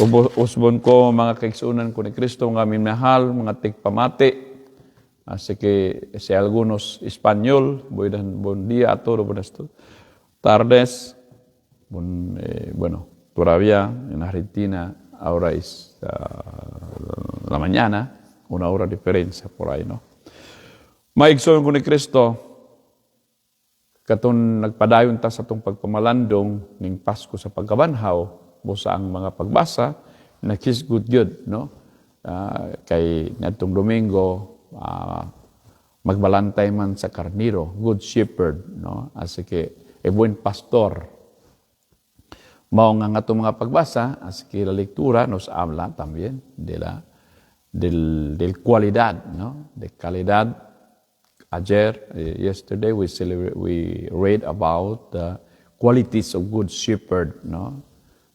Usbon ko, mga kaigsuonan ko ni Kristo nga minahal, mga tigpamati. Así que si algunos español, buen día a todos, buenas tardes. Bueno, todavía en Argentina ahora es la mañana, una hora diferencia por ahí, no? Mga igsoon ko ni Kristo, katong nagpadayon ta sa atong pagpamalandong ning Pasko sa pagkabanhaw, busa ang mga pagbasa, nakisgut gyud, no? Kay ngadtong Domingo, magbalantay man sa karniro, good shepherd, no? Así que, el buen pastor. Mao nga atong mga pagbasa, así que la lectura nos habla también de la del, del cualidad, no? De calidad. Ayer, yesterday, we read about the qualities of good shepherd, no?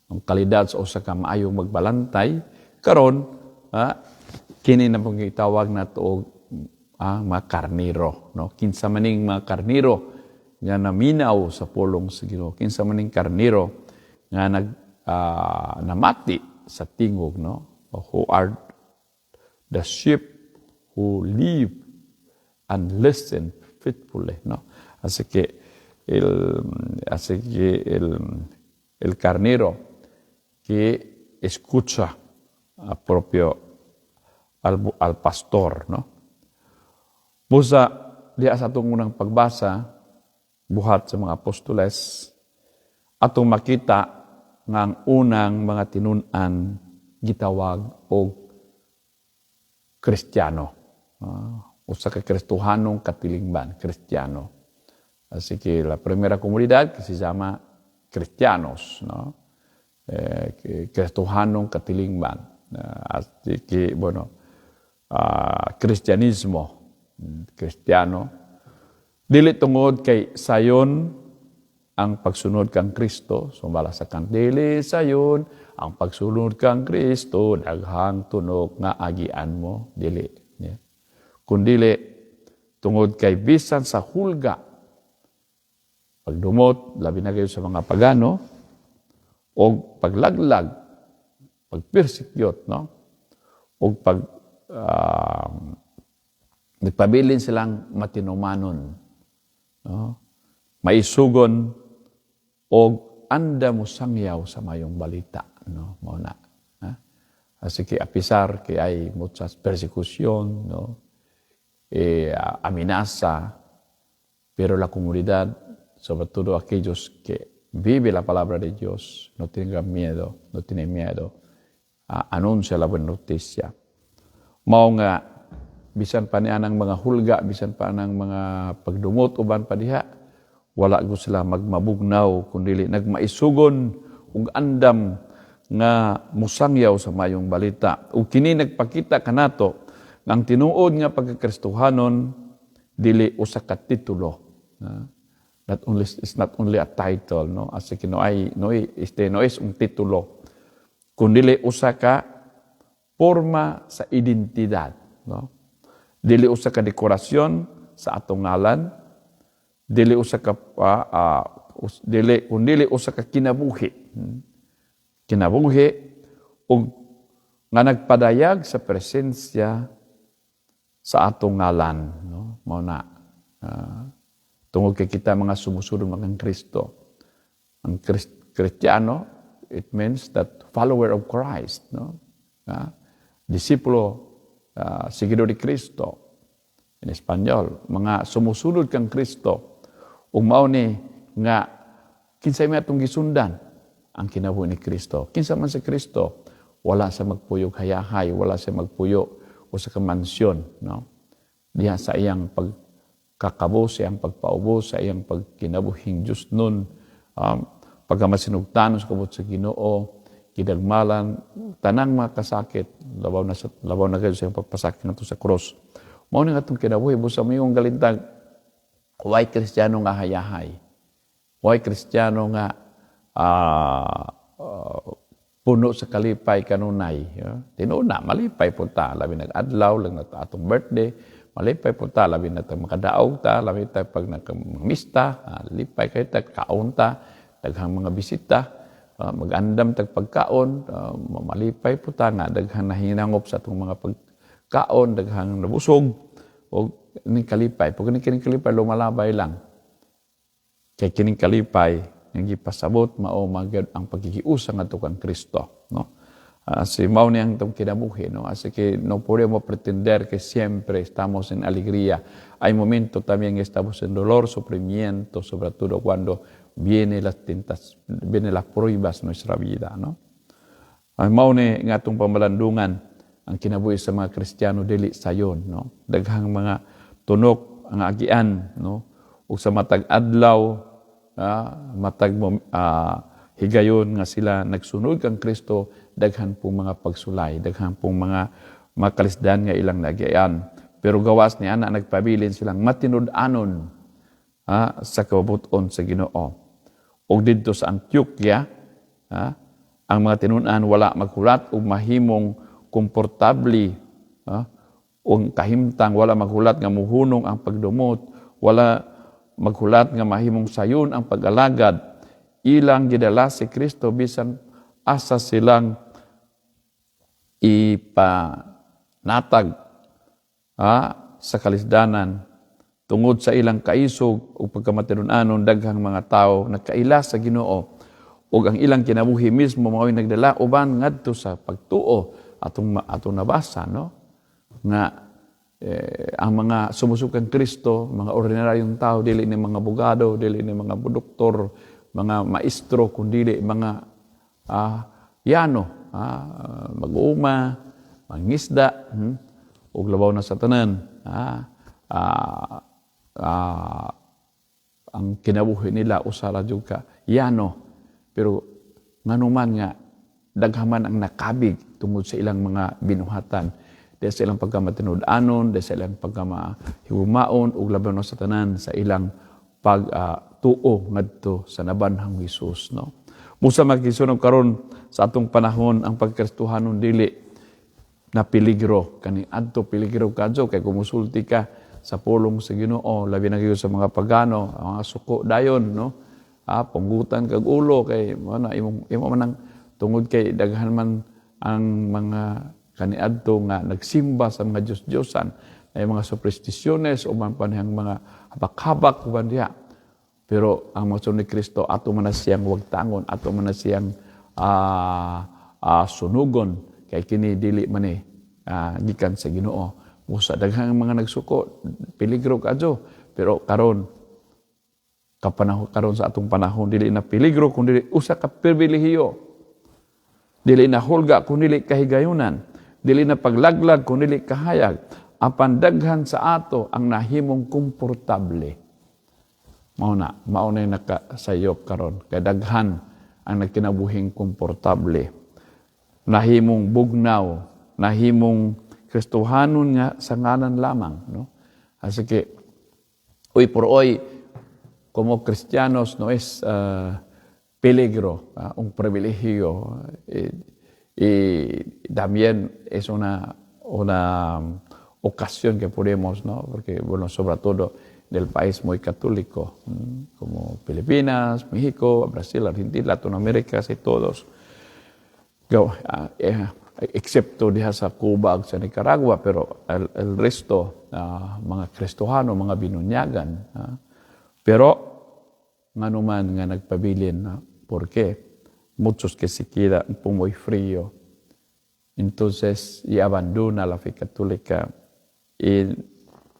Ang kalidad sa usa ka maayong magbalantay. Karon, kini na pong gitawag nato og mga karniro, no? Kinsa maning mga karniro nga naminaw sa pulong sa Ginoo? Kinsa maning karniro nga nag namati sa tingog, no? Who are the sheep who live and listen faithfully, no? Así que el carnero que escucha a propio al pastor, no? Busa diha sa atong unang pagbasa, Buhat sa mga Apostoles, atong makita nga ang unang mga tinun-an gitawag og Kristiyano. Usa ka Kristohanong katilingban, Kristiyano. Así que la primera comunidad que se llama cristianos, no? Kristohanong katilingban. Así que, bueno, cristianismo, cristiano, dili tungod kay sayon ang pagsunod kang Kristo, sumala sa kang dili sayon ang pagsunod kang Kristo, daghang tunok nga agian mo, dili. Yeah. Kundili tungod kay bisan sa hulga, pagdumot, labi na kayo sa mga pagano, o paglaglag, pagpersekyot, no? O pag nagpabilin silang matinumanon, no? Maisugon o anda mo sangyaw sa mayong balita, no? Mao na. Ha? Así que a pesar que hay muchas persecución, no? Amenaza, pero la comunidad, sobre todo aquellos que viven la palabra de Dios, no tengan miedo, no tienen miedo, anuncia la buena noticia. Mao nga bisan pa niya ng mga hulga, bisan pa ng mga pagdumot uban pa diha, wala ko sila magmabugnaw, kundi nagmaisugon ug andam nga musangyaw sa mayong balita. Ug kini nagpakita kanato nga ang tinuod nga pagkakristohanon dili usa ka titulo. Not only it's not only a title, no? Así que no hay no este no es un título, kundi usa ka forma sa identidad, no? Dili usa ka dekorasyon sa atong ngalan, dili usa ka dili kundi usa ka kinabuhi. Kinabuhi ug nga nagpadayag sa presensya sa atong ngalan, no? Mao na tungod kay kita mga sumusunod mga Kristo. Ang Kristiyano, it means that follower of Christ, no? Disipulo, seguidor de Cristo in Espanyol, mga sumusunod kang Kristo. Ug mao ni nga kinsay may atong gisundan? Ang kinabuhi ni Kristo. Kinsa man si Kristo? Wala sa magpuyog hayahay, wala sa magpuyo usa ka mansyon, no? Diha sa iyang pagkakabos, sa iyang pagpaubos, sa iyang pagkinabuhing Diyos nun, pagkamasinugtanon sa kabot sa Ginoo, gidagmalan, tanang mga kasakit, labaw na kayo sa iyang pagpasakit nato sa cross. Mao ni atong kinabuhi, busa mo yung galintag, way Kristiyano nga hayahay? Way Kristiyano nga puno sa kalipay kanunay? Yeah? Tinuod na, malipay po ta, labi nag-adlaw, lang na atong birthday, malipay po ta, labi na ta makadaog ta, labi ta pag nagmista, lipay kay ta, kaon ta, daghang mga bisita. Mag-andam tag pagkaon, malipay po ta nga daghang nahinangop sa atong mga pagkaon, daghang nabusog og ning kalipay. Pag kining kalipay lumalabay lang. Kay kining kalipay nga gipasabot mao magad ang pagkikiusa ngadto kang Kristo, no? Así mao ni ang atong kinabuhi, no? Así que no podemos pretender que siempre estamos en alegría. Hay momentos también que estamos en dolor, sufrimiento, sobre todo cuando viene las tentas, viene las pruebas en nuestra vida, no? Ay mao ni nga atong pamalandungan ang kinabuhi sa mga Kristiyano dili sayon, no? Daghang mga tunok ang agian, no? Ug sa matag adlaw, matag higayon nga sila nagsunod kang Kristo, daghan pong mga pagsulay, daghan pong mga makalisdan nga ilang nagian. Pero gawas ni ana, nagpabilin silang matinud-anon sa kabubuton sa Ginoo. Ug didto sa Antioquia, ang mga tinun-an wala maghulat ug mahimong komportable, ug kahimtang wala maghulat nga muhunong ang pagdumot, wala maghulat nga mahimong sayon ang pag-alagad. Ilang gidala si Kristo bisan asa silang ipanatag sa kalisdanan. Tungod sa ilang kaisog ug pagkamatinud-anon, daghang mga tawo nagkaila sa Ginoo ug ang ilang kinabuhi mismo mao'y nagdala uban ngadto sa pagtuo. Atong nabasa, no, nga ang mga sumusunod kang Kristo, mga ordinaryong tao, dili ni mga abogado, dili ni mga doktor, mga maestro, kundi mga yano, mag-uuma, mangisda, ug labaw na sa tanan, ang kinabuhi nila usa ra jud ka yano. Pero nganuman nga daghaman ang nakabig tungod sa ilang mga binuhatan, dahil sa ilang pagkamatinud-anon, dahil sa ilang pagkamahiumaon, ug labaw na sa tanan sa ilang pagtuo ngadto sa nabanhang Hesus, no? Busa magkisunog karon sa atong panahon, ang pagkristohanon dili na peligro. Kani adto peligro kadto kay kumusulti ka sa pulong sa Ginoo, labi na gyud sa mga pagano, ang mga suko dayon, no? Punggutan kag ulo kay ano imong imo man ang tungod kay daghan man ang mga kaniadto nga nagsimba sa mga Diyos-Diyosan, ay mga supersticiones o man panihang mga habak-habak uban diha. Pero ang mga ni Kristo, ato man na siyang wagtangon, ato man na siyang sunugon kay kini dili man ni gikan sa Ginoo. Busa daghang mga nagsuko, peligro kadto. Pero karon kapanahon, karon sa atong panahon, dili na peligro kundi usa ka pribilehiyo. Dili na hulga kundi kahigayunan. Dili na paglaglag kundi kahayag. Apan daghan sa ato ang nahimong komportable. Mao na nakasayop karon kay daghan ang nagkinabuhing komportable. Nahimong bugnaw, nahimong Kristohanon nga sa ngalan lamang, no? Así que hoy por hoy, como cristianos, no es peligro, un privilegio, y también es una ocasión que podemos, ¿no? Porque, bueno, sobre todo del país muy católico, como Filipinas, México, Brasil, Argentina, Latinoamérica, y todos. Excepto diha sa Cuba at sa Nicaragua, pero el resto, mga Kristohano, mga binunyagan. Pero, nganuman nga nagpabilin, porque muchos que se quedan un poco muy frío, entonces, y abandona la fe católica, y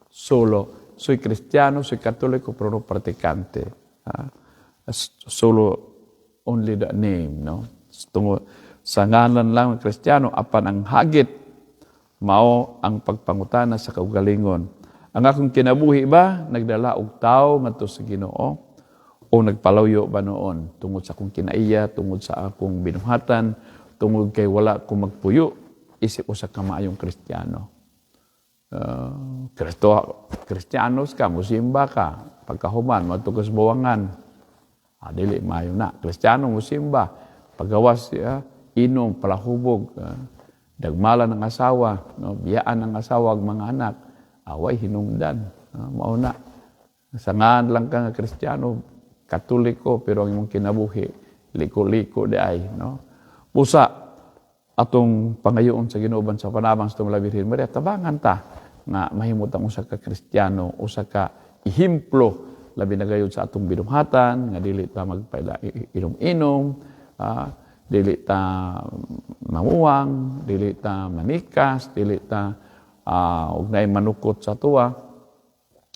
solo soy cristiano, soy católico, pero no practicante. Solo only the name, no? Tungo, sa ngalan lang ng Kristiyano, apan ang hagit, mao ang pagpangutana sa kaugalingon. Ang akong kinabuhi ba, nagdala og tao ngadto sa Ginoo, o nagpalayo ba noon tungod sa akong kinaiya, tungod sa akong binuhatan, tungod kay wala ko magpuyo, isip usa ka maayong Kristiyano? Kristo, Kristiyanos ka, musimba ka, pagkahuman, moadto ka sa buwangan. Dili, maayo na. Kristiyano, musimba, pagawas, inom, palahubog, dagmalan ng asawa, no, biyaan ng asawa ang mga anak, away hinungdan, mao na. Sa ngan lang ka nga Kristiyano, Katoliko, pero ang imong kinabuhi, Liko-liko di ay, no? Busa atong pangayoon sa Ginoo sa panabang sa atong Birhen Maria, tabangan ta nga mahimot ang usa ka Kristiyano, usa ka ehemplo, labi na gayud sa atong binuhatan, nga dili ta magpaila inom-inom, dili ta manguwang, dili ta manikas, dili ta og naay manukot sa tuwa,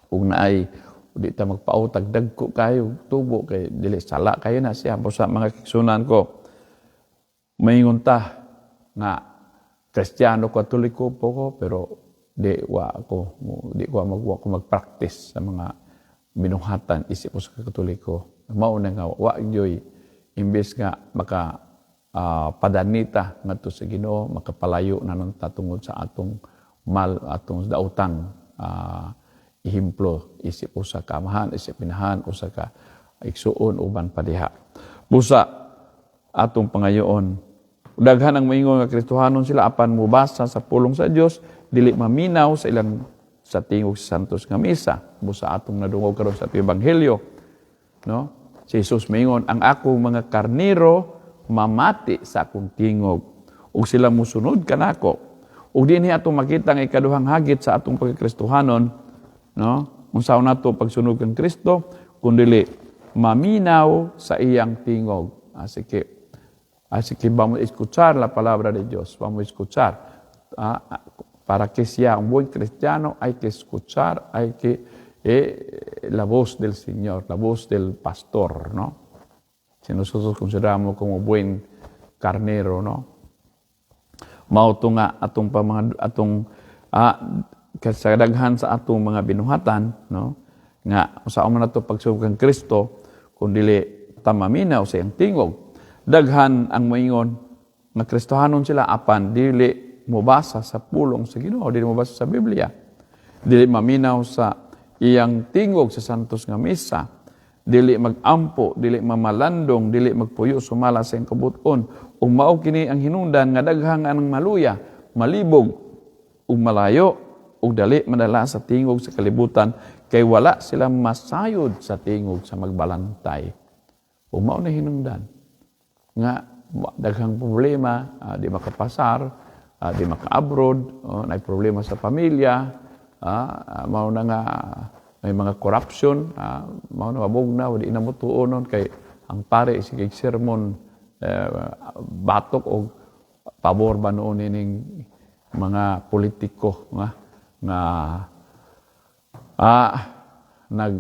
ug naay di ta magpautag dagko kayo tubo kay dili sala kayo na siya. Busa, mga kaigsuonan ko, maingon ta nga Kristiyano, Katoliko po ko, pero di wa ko mag-practice sa mga binuhatan isip ko sa Katoliko. Mao na nga wa gyoy, imbes nga maka padanita ngadto sa Ginoo, makapalayo na nun ta tungod sa atong mal atong daotang ehemplo isip usa ka amahan, isip inahan, usa ka igsuon, uban pa diha. Busa atong pangayoon. Daghan ang moingon nga Kristohanon sila apan mubasa sa pulong sa Dios, dili maminaw sa ilang sa tingog sa Santos nga Misa. Busa atong nadungog karon sa atong ebanghelyo, no? Si Jesus moingon, "Ang akong mga karnero mamati sa akong tingog ug sila musunod kanako." Ug dinhi atong makita ang ikaduhang hagit sa atong pagkakristohanon, no? Unsaon nato pagsunod kang Kristo kun dili maminaw sa iyang tingog? Así que vamos a escuchar la palabra de Dios, vamos a escuchar. Para que sea un buen cristiano hay que escuchar, hay que la voz del Señor, la voz del pastor, ¿no? Si nosotros consideramos como buen carnero, no? Mao to nga atong pa mga atong kasadaghan sa atong mga binuhatan, no? Nga sa man nato pagsunod kang Kristo kung dili ta maminaw sa iyang tingog? Daghan ang moingon nga Kristohanon sila apan dili mobasa sa pulong sa Ginoo, dili mobasa sa Biblia. Dili maminaw sa iyang tingog sa Santos nga Misa. Dili magampo, dili mamalandong, dili magpuyo sumala sa iyang kabut-on. Ug mao kini ang hinungdan nga daghang ang maluya, malibog ug malayo ug dali madala sa tingog sa kalibutan kay wala sila masayod sa tingog sa magbalantay. Ug mao na hinungdan nga daghang problema, di makapasar, di maka-abroad, oh, nay problema sa pamilya, mao na nga may mga corruption, mao na mabugnaw, di na mo tuonon kay ang pare sige sermon batok og pabor ba noon ining mga politiko nga nag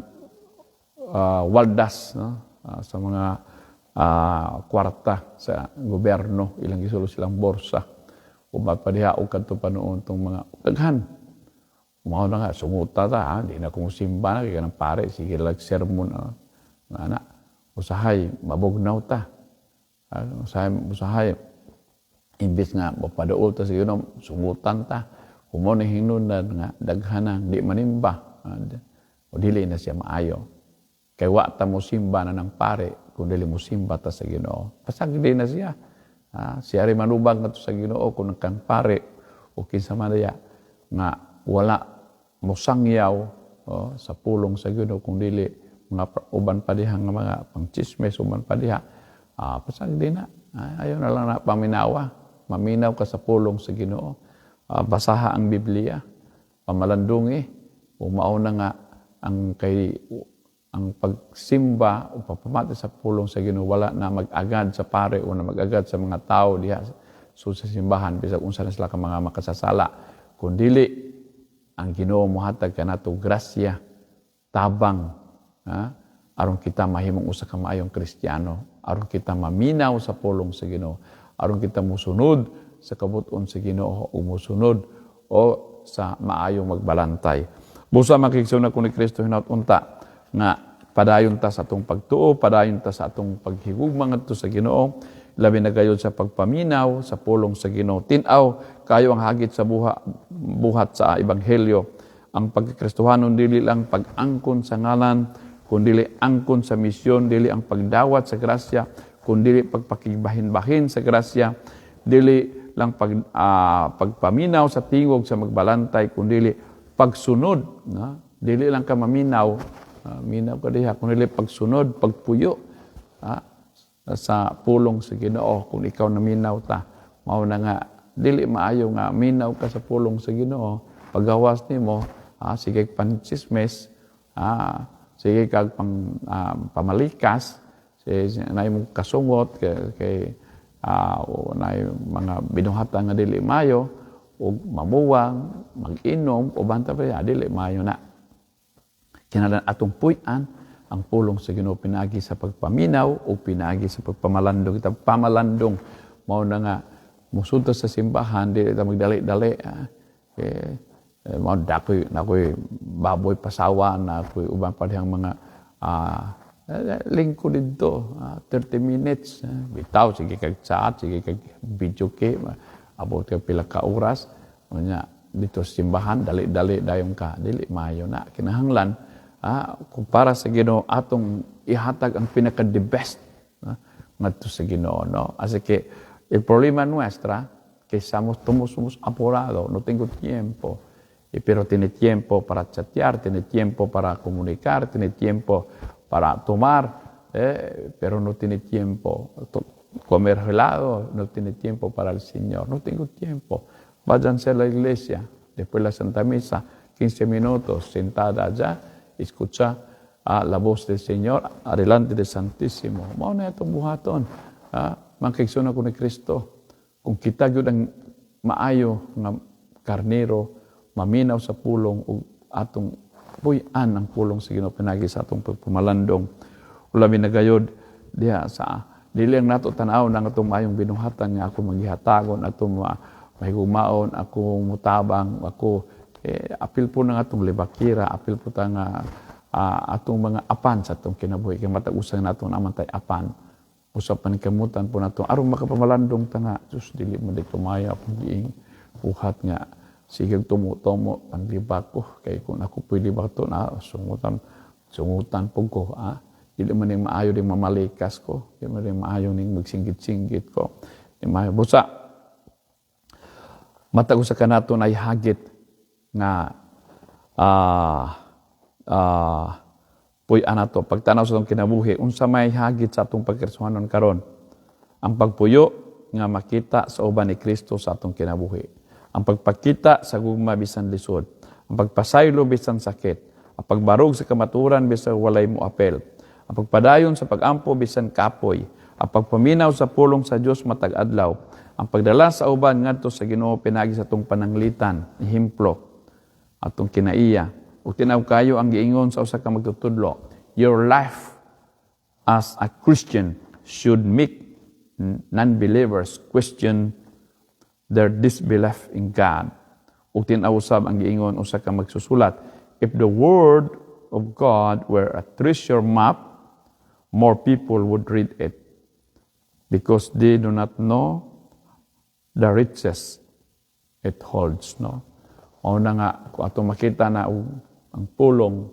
waldas, no? Sa mga kwarta sa gobyerno, ilang gisulo silang borsa o padiha og kadto pa noon tong mga daghan. Mao na nga sunguta ta, ha? Di na kung simba na kay kanang pare sige lag sermon, nga na usahay mabugnaw ta. Usahay usahay imbis nga mapaduol ta sa Ginoo, sungutan ta. Mao ni hinungdan nga daghan ang di manimba o dili na siya maayo kay wa ta mo simba na ng pare kung dili mo simba ta sa Ginoo. Pasagdi na siya. Siya rin manubag ngadto sa Ginoo kung kang pare o kinsa man diya nga wala mosangyaw, oh, sa pulong sa Ginoo kung dili mga uban pa diha nga mga pangchismes, uban pa diha, pasagdi na. Ayaw na lang na paminawa. Maminaw ka sa pulong sa Ginoo, basaha ang Biblia, pamalandungi. O mao na nga ang kay ang pagsimba o pagpamati sa pulong sa Ginoo wala na mag-agad sa pare o na mag-agad sa mga tao diha so sa simbahan, bisag unsa na sila ka mga makasasala, kun dili ang Ginoo mohatag kanato grasya, tabang, ha? Aron kita mahimong usa ka maayong Kristiyano, aron kita maminaw sa pulong sa Ginoo, aron kita musunod sa kabut-on sa Ginoo o musunod o sa maayong magbalantay. Busa, mga kaigsuonan ko ni Kristo, hinaut unta nga padayon ta sa atong pagtuo, padayon ta sa atong paghigugma ngadto sa Ginoo, labi na gayud sa pagpaminaw sa pulong sa Ginoo. Tin-aw kayo ang hagit sa buhat sa ebanghelyo. Ang pagkakristohanon dili lang pag-angkon sa ngalan, kundi angkon sa misyon, dili ang pagdawat sa grasya, kundi pagpakigbahin-bahin sa grasya, dili lang pagpaminaw sa tingog sa magbalantay, kundi pagsunod, no? Dili lang ka maminaw, minaw ka diha, kundi pagsunod, pagpuyo. Sa pulong sa Ginoo kung ikaw naminaw ta. Mao na nga dili maayo nga minaw ka sa pulong sa Ginoo, pagawas nimo, sige panchismes, sige kag pang pamalikas, sige nay mo kasungot kay o nay mga binuhatan nga dili maayo ug mamuwang, mag-inom, uban ta pa, dili maayo na. Kinahanglan atong puy-an ang pulong sa Ginoo pinaagi sa pagpaminaw o pinaagi sa pagpamalandong. Kita pamalandong, mao na nga musud sa simbahan, dili ta magdali-dali. Eh, mao dakoy nakoy baboy pasawa na akoy uban pa dihang mga lingkod didto, 30 minutes, bitaw sige kag chat, sige kag video kay abot kag pila ka oras. Unya dito sa simbahan dali-dali dayon ka, dili maayo na. Kinahanglan kung para sa Ginoo, atong ihatag ang pinaka the best ngadto sa Ginoo, no? Así que el problema nuestra que estamos todos somos apurados, no tengo tiempo, pero tiene tiempo para chatear, tiene tiempo para comunicar, tiene tiempo para tomar, pero no tiene tiempo comer helado, no tiene tiempo para el Señor. No tengo tiempo. Váyanse a la iglesia, después la Santa Misa, 15 minutos sentada allá, escucha a la voz del Señor adelante del Santísimo. Mao na itong buhaton. Mga kaigsoon ko ni Kristo, kung kita gyud ang maayo nga karnero, maminaw sa pulong ug atong puy-an ang pulong sa Ginoo pinaagi sa atong pagpamalandong. Ulabi na gayod diha sa dili ang nato tan-aw ang atong maayong binuhatan nga ako maghihatagon, atong mahigugmaon, ako mutabang, ako apil po ng atong libakira, apil po ta nga atong mga apan sa atong kinabuhi kay matag usa nato naa man tay apan. Usa pa ni kamutan po nato aron makapamalandong ta nga sus, dili man dito maayo akong giing buhat nga sige tumo-tumo panglibak ko, kay kung ako pwede ba to na sungutan sungutan po ko, dili man ning maayo ding mamalikas ko, dili man ning maayo ning magsinggit-singgit ko, di maayo. Busa matag usa kanato na hagit nga puy-an nato pagtanaw sa atong kinabuhi. Unsa may hagit sa atong pagkristohanon karon? Ang pagpuyo nga makita sa uban ni Kristo sa atong kinabuhi, ang pagpakita sa gugma bisan lisod, ang pagpasaylo bisan sakit, ang pagbarog sa kamaturan bisan walay mo apel, ang pagpadayon sa pagampo bisan kapoy, ang pagpaminaw sa pulong sa Dios matag adlaw, ang pagdala sa uban ngadto sa Ginoo pinaagi sa atong pananglitan, ehemplo, atong kinaiya. Ug tinaw kayo ang giingon sa usa ka magtutudlo: "Your life as a Christian should make non-believers question their disbelief in God." Ug tin-aw usab ang giingon usa ka magsusulat: "If the word of God were a treasure map, more people would read it because they do not know the riches it holds," no? Mao na nga kung atong makita na ang pulong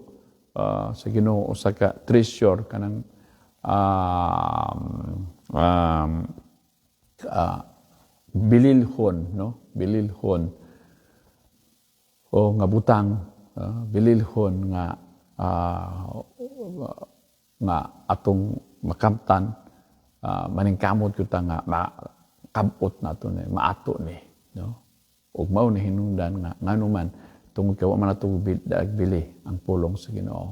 sa Ginoo usa ka treasure kanang bililhon, no, bililhon o nga butang, bililhon nga atong makamtan, maningkamot gyud ta nga makabot nato ni, maato ni, no? Ug mao ni hinungdan nga ngano man, tungod kay wa man nato bili ang pulong sa Ginoo.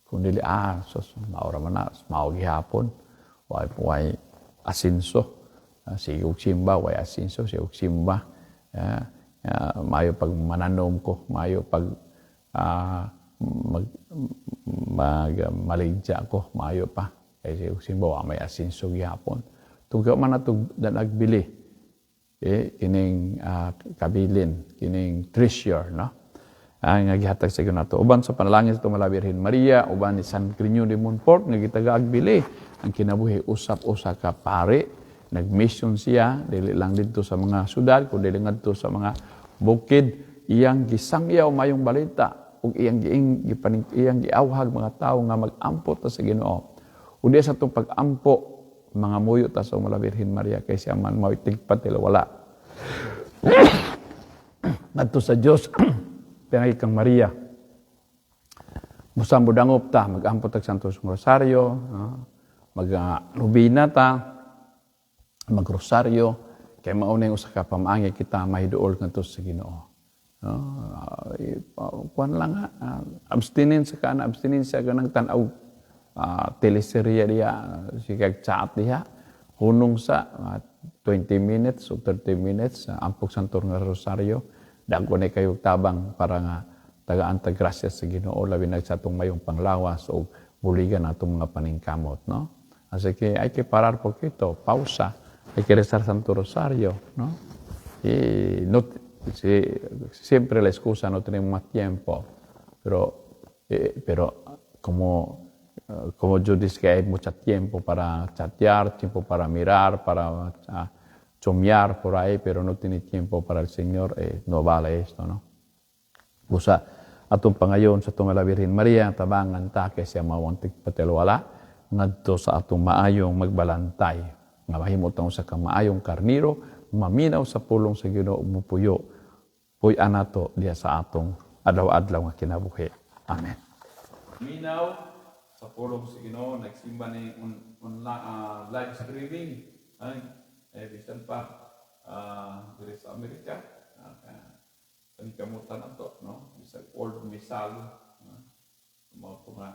Kung dili, sus, mao ra man na, mao gihapon, way asinso. Sige og simba, way asinso, sige og simba. Maayo pag mananom ko, maayo pag mag, mag maligya ko, maayo pa. Kay sige og simba, wa may asinso gihapon. Tungod kay wa man nato nagbili, kining kabilin, kining treasure, no? Nga gihatag sa Ginoo nato. Uban sa panalangin sa Tumala Birhen Maria, uban ni San Grignion de Montfort nga gitagaag bili ang kinabuhi usap usa ka pare, nag-mission siya dili lang didto sa mga syudad kundi ngadto sa mga bukid, iyang gisangyaw mayong balita ug iyang giing gipaning iyang giawhag mga tawo nga mag-ampo ta sa Ginoo. Ug diya sa atong pag-ampo, mga muyo ta sa Mala Birhen Maria kay siya man mao'y tigpatil wala ngadto sa Dios pinagi kang Maria. Busa modangop ta, mag-ampo tag Santos Rosario, no? Mag nobina ta, magrosaryo, kay mao na usa ka pamaagi kita mahiduol ngadto sa Ginoo. No? Kuan lang abstinence ka na, abstinence ka ng tan-aw teleserye diha, sige chat diha, hunong sa 20 minutes o 30 minutes, ampog santo nga rosaryo, dagko na kayo tabang para nga tagaan ta grasya sa Ginoo, labi na sa atong mayong panglawas o buligan atong mga paningkamot, no? Así que hay que parar poquito, pausa, hay que rezar Santo Rosario, ¿no? Y no, sí, siempre la excusa: "No tenemos más tiempo", pero como yo dije que hay mucho tiempo para chatear, tiempo para mirar, para chomear por ahí, pero no tiene tiempo para el Señor, no vale esto, ¿no? Busa, atong pangayon sa atong la Virgen Maria, tabangan ta kay siya mao ang tigpatilwala ngadto sa atong maayong magbalantay nga mahimo ta usa ka maayong karniro, maminaw sa pulong sa Ginoo, mupuyo puy-an nato diha sa atong adlaw-adlaw nga kinabuhi. Amen. Minaw sa pulong sa Ginoo, nagsimba ni on live streaming ay eh, bisan pa diri sa Amerika, paningkamutan nato, no, bisag old misal, mao to nga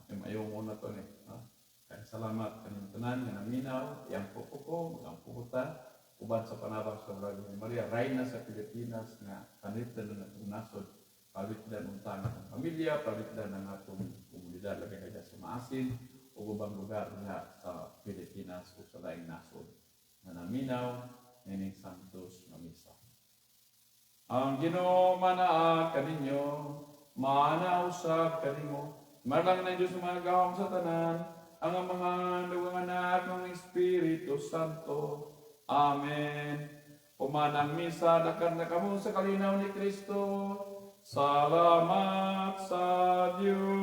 maayong na to ni, no? Kaya salamat kaninyong tanan nga naminaw, iampo ko ko, magampo ko ta uban sa panabang sa Virgin Maria, Reyna sa Pilipinas, nga panitdan na atong nasod, palitdan unta ang atong pamilya, palitdan ang atong komunidad, labi na sa Maasin ug ubang lugar diha sa Pilipinas ug sa laing nasod nga naminaw nining Santos nga Misa. Ang Ginoo manaa kaninyo, maana usab kanimo. Manalangin ang Diyos nga makagagahom sa tanan, ang Amahan, ug ang Anak, ang Espiritu Santo. Amen. Human ang misa, lakat na kamo sa kalinaw ni Kristo. Salamat sa Diyos.